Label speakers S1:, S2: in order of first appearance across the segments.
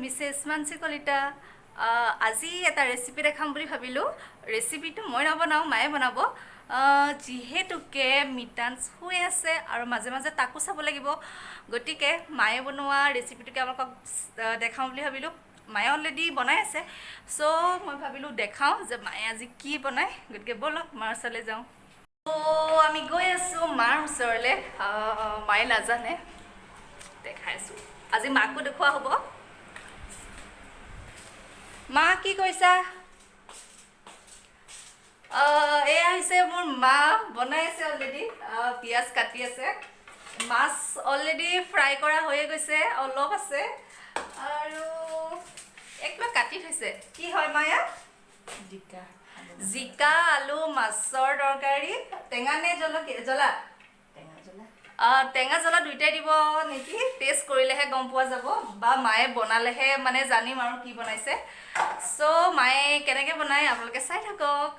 S1: Mrs Manasi Kalita. আজি এটা recipe দেখাম বুলি ভাবিলোঁ। ৰেচিপিটো মই নবনাওঁ, মায়ে বনাব। যিহেতুকে মিতাঞ্চ শুই আছে আৰু মাজে মাজে তাকো চাব লাগিব, গতিকে মায়ে বনোৱা ৰেচিপিটোকে আপোনালোকক দেখাওঁ বুলি ভাবিলোঁ। মায়ে অলৰেডি বনাই আছে, চ' মই ভাবিলোঁ দেখাওঁ যে মায়ে আজি কি বনায়। গতিকে ব'লক মাৰ ওচৰলৈ যাওঁ। ত' আমি গৈ আছোঁ মাৰ ওচৰলৈ। মায়ে নাজানে, দেখাই আছোঁ। আজি মাকো দেখুওৱা হ'ব। মা, কি কৰিছা? এয়া হৈছে মোৰ মা, বনাই আছে অলৰেডি। পিঁয়াজ কাটি আছে, মাছ অলৰেডি ফ্ৰাই কৰা হৈয়ে গৈছে, অলপ আছে আৰু কিবা কাটি থৈছে। কি হয় মা ইয়াত?
S2: জিকা।
S1: জিকা আলু মাছৰ তৰকাৰী। টেঙা নে জলকীয়া জ্বলা?
S2: টেঙা জ্বলা।
S1: টেঙা জ্বলা দুইটাই দিব নেকি? টেষ্ট কৰিলেহে গম পোৱা যাব, বা মায়ে বনালেহে মানে জানিম আৰু কি বনাইছে। চ' মায়ে কেনেকৈ বনায় আপোনালোকে চাই থাকক।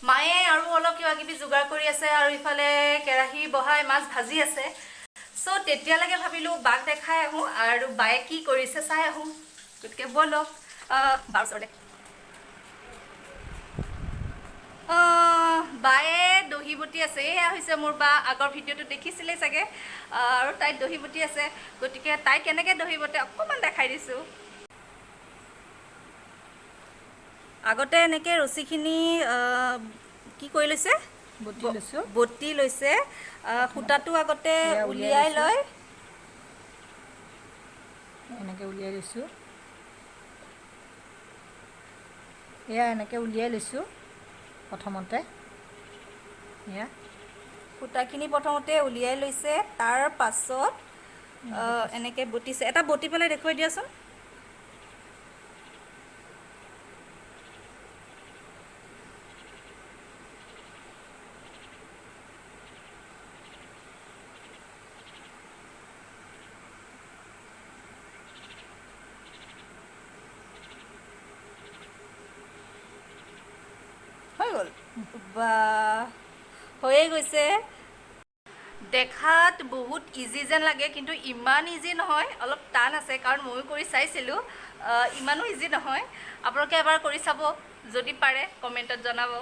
S1: মায়ে আৰু অলপ কিবা কিবি যোগাৰ কৰি আছে আৰু ইফালে কেৰাহী বহাই মাছ ভাজি আছে। চ' তেতিয়ালৈকে ভাবিলোঁ বাক দেখাই আহোঁ আৰু বায়ে কি কৰিছে চাই আহোঁ। গতিকে ব'লক বাৰ ওচৰলৈ। বায়ে দহি বটি আছে। এয়া হৈছে মোৰ বা, আগৰ ভিডিঅ'টো দেখিছিলেই চাগে। আৰু তাই দহি বটি আছে, গতিকে তাই কেনেকৈ দহি বটে অকণমান দেখাই দিছোঁ। আগতে এনেকৈ ৰছীখিনি কি কৰি লৈছে?
S2: বটি লৈছোঁ।
S1: বটি লৈছে। সূতাটো আগতে
S2: এয়া
S1: উলিয়াই
S2: উলিয়াই
S1: লয়।
S2: এনেকৈ উলিয়াই লৈছোঁ। এয়া এনেকৈ উলিয়াই লৈছোঁ প্ৰথমতে। এয়া
S1: সূতাখিনি প্ৰথমতে উলিয়াই লৈছে, তাৰ পাছত এনেকৈ বটিছে। এটা বটি পেলাই দেখুৱাই দিয়াচোন। হৈ গ'ল বা, হৈয়ে গৈছে। দেখাত বহুত ইজি যেন লাগে, কিন্তু ইমান ইজি নহয়, অলপ টান আছে। কাৰণ ময়ো কৰি চাইছিলোঁ, ইমানো ইজি নহয়। আপোনালোকে এবাৰ কৰি চাব, যদি পাৰে কমেণ্টত জনাব।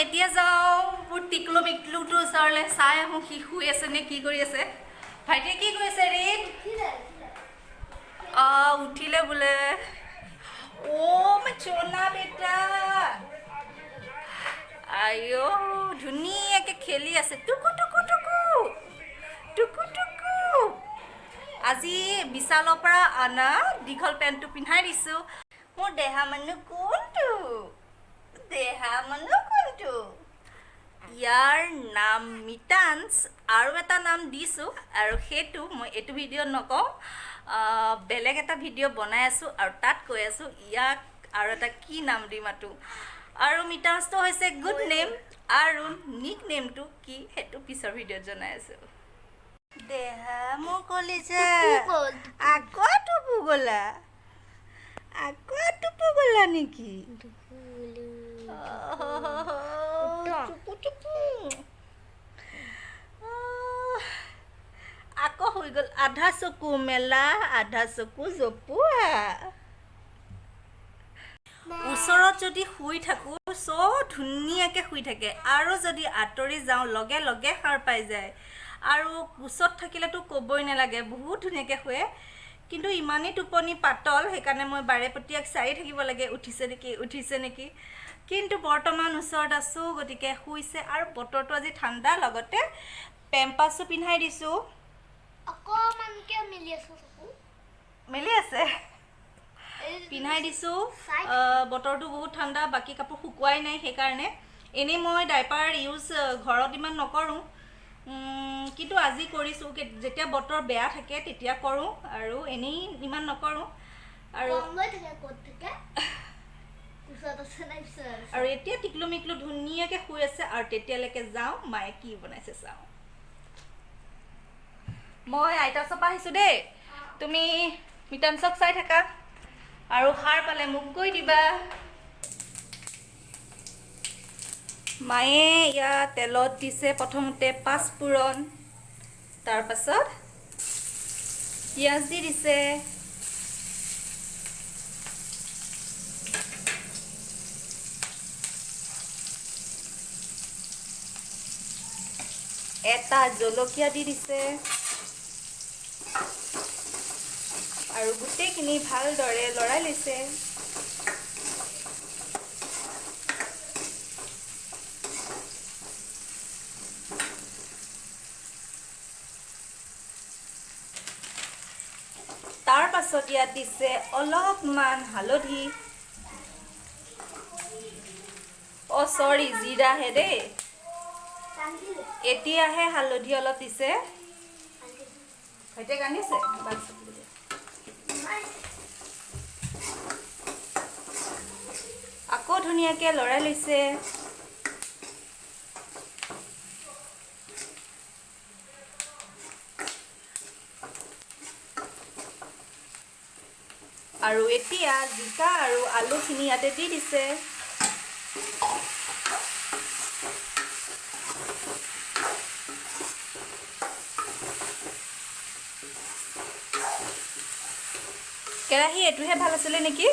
S1: এতিয়া যাওঁ মোৰ টিকলু মিকলুটোৰ ওচৰলৈ, চাই আহোঁ সি শুই আছে নে কি কৰি আছে। ভাইটিয়ে কি কৰিছে? ৰিত উঠিলে বোলে। অ' চোনা বেটা, আইঅ ধুনীয়াকৈ খেলি আছে। টুকু টুকু টুকু টুকু টুকু। আজি বিশালৰ পৰা অনা দীঘল পেণ্টটো পিন্ধাই দিছোঁ। মোৰ দেহা মানুহ কোনটো? দেহা মানুহ কোনটো? ইয়াৰ নাম মিতাঞ্চ। আৰু এটা নাম দিছোঁ, আৰু সেইটো মই এইটো ভিডিঅ'ত নকওঁ, বেলেগ এটা ভিডিঅ' বনাই আছোঁ আৰু তাত কৈ আছোঁ ইয়াক আৰু এটা কি নাম দি মাতোঁ। আৰু মিতাঞ্চটো হৈছে গুড নেম, আৰু নিক নেমটো কি সেইটো পিছৰ ভিডিঅ'ত জনাই আছোঁ। দেহা মোৰ কলিজা, আকৌ টোপু গ'লা, আকৌ টোপু গ'লা নেকি? টুপু টুপু। আকৌ শুই গ'ল। আধা চকু মেলা, আধা চকু জপোৱা। ওচৰত যদি শুই থাকোঁ চ' ধুনীয়াকৈ শুই থাকে, আৰু যদি আঁতৰি যাওঁ লগে লগে সাৰ পাই যায়। আৰু কোচত থাকিলেতো ক'বই নালাগে, বহুত ধুনীয়াকৈ শুৱে। কিন্তু ইমানেই টোপনি পাতল, সেইকাৰণে মই বাৰেপতীয়াক চাই থাকিব লাগে, উঠিছে নেকি উঠিছে নেকি। কিন্তু বৰ্তমান ওচৰত আছোঁ, গতিকে শুইছে। আৰু বতৰটো আজি ঠাণ্ডা, লগতে পেম্পাছো পিন্ধাই দিছোঁ।
S3: অকণমানকে মেলি আছোঁ চকু।
S1: মেলি আছে, পিন্ধাই দিছোঁ। বতৰটো বহুত ঠাণ্ডা, বাকী কাপোৰ শুকুৱাই নাই, সেইকাৰণে। এনেই মই ডাইপাৰ ইউজ ঘৰত ইমান নকৰোঁ, কিন্তু আজি কৰিছোঁ। যেতিয়া বতৰ বেয়া থাকে তেতিয়া কৰোঁ, আৰু এনেই ইমান নকৰোঁ। আৰু আৰু এতিয়া টিকলু মিকলু ধুনীয়াকৈ শুই আছে। আৰু তেতিয়ালৈকে যাওঁ মায়ে কি বনাইছে চাওঁ। মই আইতা ওচৰৰ পৰা আহিছোঁ দেই, তুমি মিতাঞ্চক চাই থাকা আৰু সাৰ পালে মোক কৈ দিবা। মায়ে ইয়াত তেলত দিছে প্ৰথমতে পাঁচফোৰণ, তাৰপাছত পিঁয়াজ দি দিছে। এটা জলকীয়া দি দিছে আৰু গোটেইখিনি ভালদৰে লৰাই লৈছে। তাৰ পাছত ইয়াত দিছে অলপমান হালধি, অ' চৰি জিৰাহে দেই, এতিয়াহে হালধি অলপ দিছে। ভাইটিয়ে কান্দিছে। আকৌ ধুনীয়াকৈ লৰাই লৈছে। আৰু এতিয়া জিকা আৰু আলুখিনি ইয়াতে দি দিছে। কেৰাহী এইটোহে ভাল আছিলে নেকি?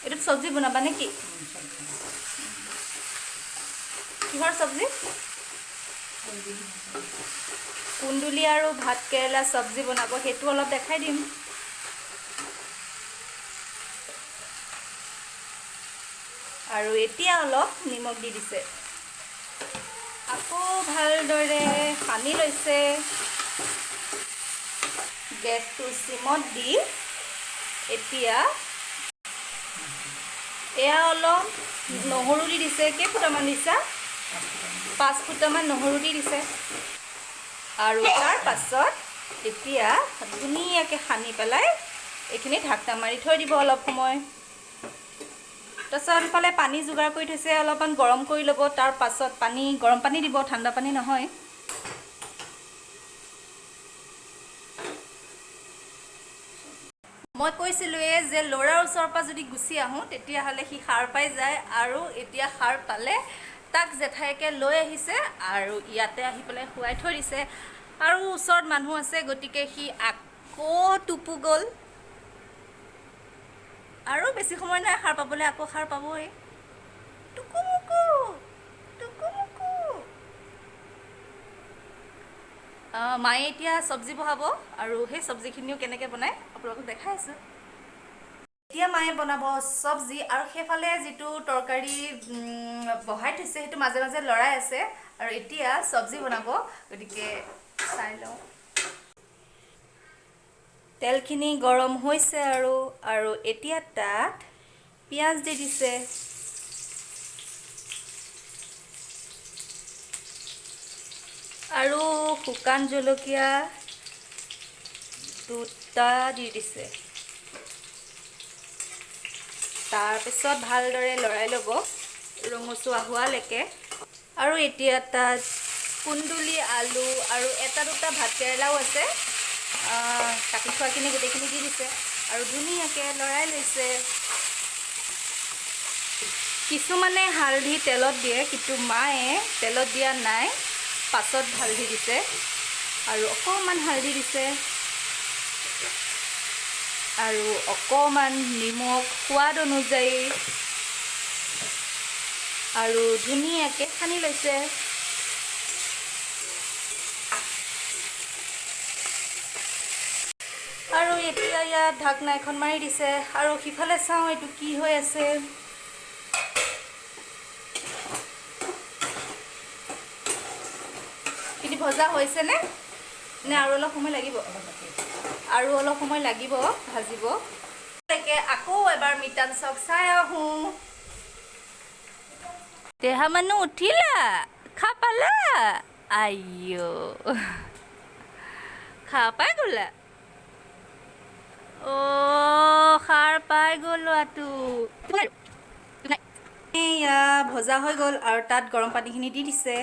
S1: এইটোত চব্জি বনাবা নেকি? কিহৰ চব্জি? কুন্দুলি আৰু ভাত কেৰেলা চব্জি বনাব, সেইটো অলপ দেখাই দিম। আৰু এতিয়া অলপ নিমখ দি দিছে। আকৌ ভালদৰে সানি লৈছে। গেছটো চিমত দি এতিয়া এয়া অলপ নহৰু দি দিছে। কেইফুটামান দিছা? 5 ফুটামান নহৰু দি দিছে। আৰু তাৰ পাছত এতিয়া ধুনীয়াকৈ সানি পেলাই এইখিনি ঢাকনা মাৰি থৈ দিব অলপ সময়। তাৰপিছত ইফালে পানী যোগাৰ কৰি থৈছে, অলপমান গৰম কৰি ল'ব। তাৰ পাছত পানী, গৰম পানী দিব, ঠাণ্ডা পানী নহয়। মই কৈছিলোঁৱে যে ল'ৰাৰ ওচৰৰ পৰা যদি গুচি আহোঁ তেতিয়াহ'লে সি সাৰ পাই যায়, আৰু এতিয়া সাৰ পালে তাক জেঠাইকে লৈ আহিছে আৰু ইয়াতে আহি পেলাই শুৱাই থৈ দিছে। আৰু ওচৰত মানুহ আছে, গতিকে সি আকৌ টোপো গ'ল। আৰু বেছি সময় নাই সাৰ পাবলৈ, আকৌ সাৰ পাবই। টুকুমুকু টুকুমুকু। মায়ে এতিয়া চব্জি বহাব আৰু সেই চব্জিখিনিও কেনেকৈ বনায় আপোনালোকক দেখাই আছোঁ। এতিয়া মায়ে বনাব চব্জি আৰু সেইফালে যিটো তৰকাৰী বহাই থৈছে সেইটো মাজে মাজে লৰাই আছে। আৰু এতিয়া চব্জি বনাব, গতিকে চাই লওঁ। তেলখিনি গৰম হৈছে আৰু আৰু এতিয়া তাত পিঁয়াজ দি দিছে। আৰু শুকান জলকীয়া 2টা দি দিছে। তাৰপিছত ভালদৰে লৰাই ল'ব ৰঙচুৱা হোৱালৈকে। আৰু এতিয়া তাত কুন্দুলি, আলু আৰু এটা দুটা ভাত কেৰেলাও আছে, কাটি থোৱাখিনি গোটেইখিনি দি দিছে আৰু ধুনীয়াকৈ লৰাই লৈছে। কিছুমানে হালধি তেলত দিয়ে, কিন্তু মায়ে তেলত দিয়া নাই, পাছত হালধি দিছে। আৰু অকণমান হালধি দিছে আৰু অকণমান নিমখ সোৱাদ অনুযায়ী, আৰু ধুনীয়াকৈ সানি লৈছে। আৰু এতিয়া ইয়াত ঢাকনা এখন মাৰি দিছে। আৰু সিফালে চাওঁ এইটো কি হৈ আছে। কিন্তু ভজা হৈছেনে নে আৰু অলপ সময় লাগিব? আৰু অলপ সময় লাগিব ভাজিব। আকৌ এবাৰ মিতাংশক চাই আহোঁ। দেহা মানুহ উঠিলা, খা পালা? আইঅ, খা পাই গ'লা? অ' সাৰ পাই গ'ল ল'ৰাটো। এয়া ভজা হৈ গ'ল আৰু তাত গৰম পানীখিনি দি দিছে।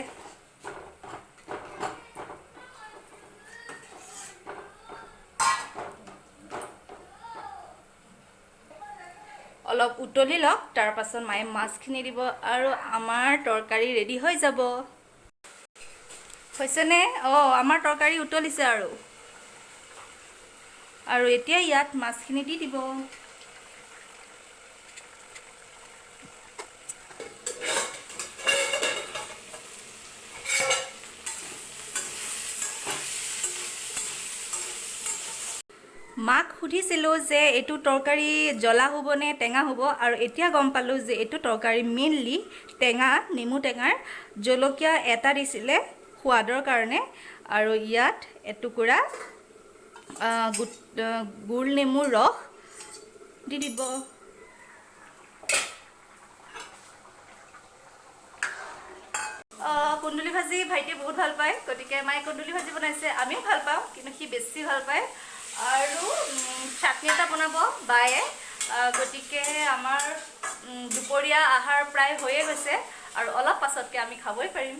S1: অলপ উতলি লওক, তাৰপাছত মায়ে মাছখিনি দিব আৰু আমাৰ তৰকাৰী ৰেডি হৈ যাব। হৈছেনে? অঁ, আমাৰ তৰকাৰী উতলিছে আৰু আৰু এতিয়া ইয়াত মাছখিনি দি দিব। মাক সুধিছিলোঁ যে এইটো তৰকাৰী জ্বলা হ'বনে টেঙা হ'ব, আৰু এতিয়া গম পালোঁ যে এইটো তৰকাৰী মেইনলি টেঙা, নেমু টেঙাৰ জলকীয়া এটা দিছিলে সোৱাদৰ কাৰণে, আৰু ইয়াত এটুকুৰা গোল নেমুৰ ৰস দি দিব। কুন্দুলি ভাজি ভাইটিয়ে বহুত ভাল পায়, গতিকে মায়ে কুন্দুলি ভাজি বনাইছে, আমিও ভাল পাওঁ, কিন্তু সি বেছি ভাল পায়। আৰু চাটনি এটা বনাব বায়ে। গতিকে আমাৰ দুপৰীয়া আহাৰ প্ৰায় হৈয়ে গৈছে আৰু অলপ পাছতকৈ আমি খাবই পাৰিম।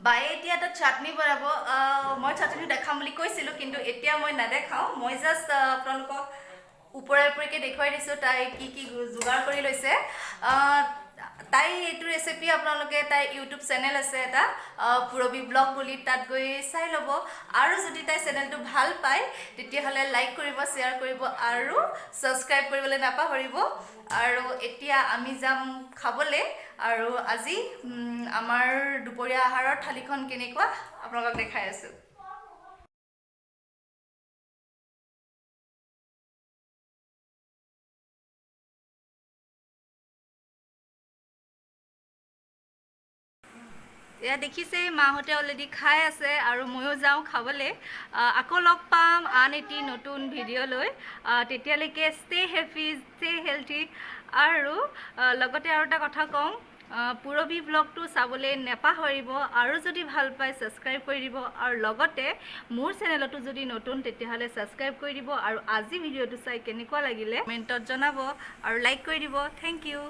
S1: বায়ে এতিয়া এটা চাটনি বনাব। মই চাটনিটো দেখাম বুলি কৈছিলোঁ, কিন্তু এতিয়া মই নেদেখাওঁ, মই জাষ্ট আপোনালোকক ওপৰে ওপৰিকৈ দেখুৱাই দিছোঁ তাই কি কি যোগাৰ কৰি লৈছে। তাই এইটো ৰেচিপি আপোনালোকে তাইৰ ইউটিউব চেনেল আছে এটা, পূৰবী ব্লগ বুলি, তাত গৈ চাই ল'ব। আৰু যদি তাই চেনেলটো ভাল পায় তেতিয়াহ'লে লাইক কৰিব, শ্বেয়াৰ কৰিব আৰু ছাবস্ক্ৰাইব কৰিবলৈ নাপাহৰিব। আৰু এতিয়া আমি যাম খাবলৈ, আৰু আজি আমাৰ দুপৰীয়া আহাৰৰ থালিখন কেনেকুৱা আপোনালোকক দেখাই আছোঁ। এয়া দেখিছেই মাহঁতে অলৰেডি খাই আছে আৰু ময়ো যাওঁ খাবলৈ। আকৌ লগ পাম আন এটি নতুন ভিডিঅ' লৈ। তেতিয়ালৈকে ষ্টে হেপী, ষ্টে হেল্থি। আৰু লগতে আৰু এটা কথা কওঁ, পূৰবী ব্লগটো চাবলৈ নেপাহৰিব, আৰু যদি ভাল পায় ছাবস্ক্ৰাইব কৰি দিব, আৰু লগতে মোৰ চেনেলতো যদি নতুন তেতিয়াহ'লে ছাবস্ক্ৰাইব কৰি দিব। আৰু আজি ভিডিঅ'টো চাই কেনেকুৱা লাগিলে কমেণ্টত জনাব আৰু লাইক কৰি দিব। Thank you.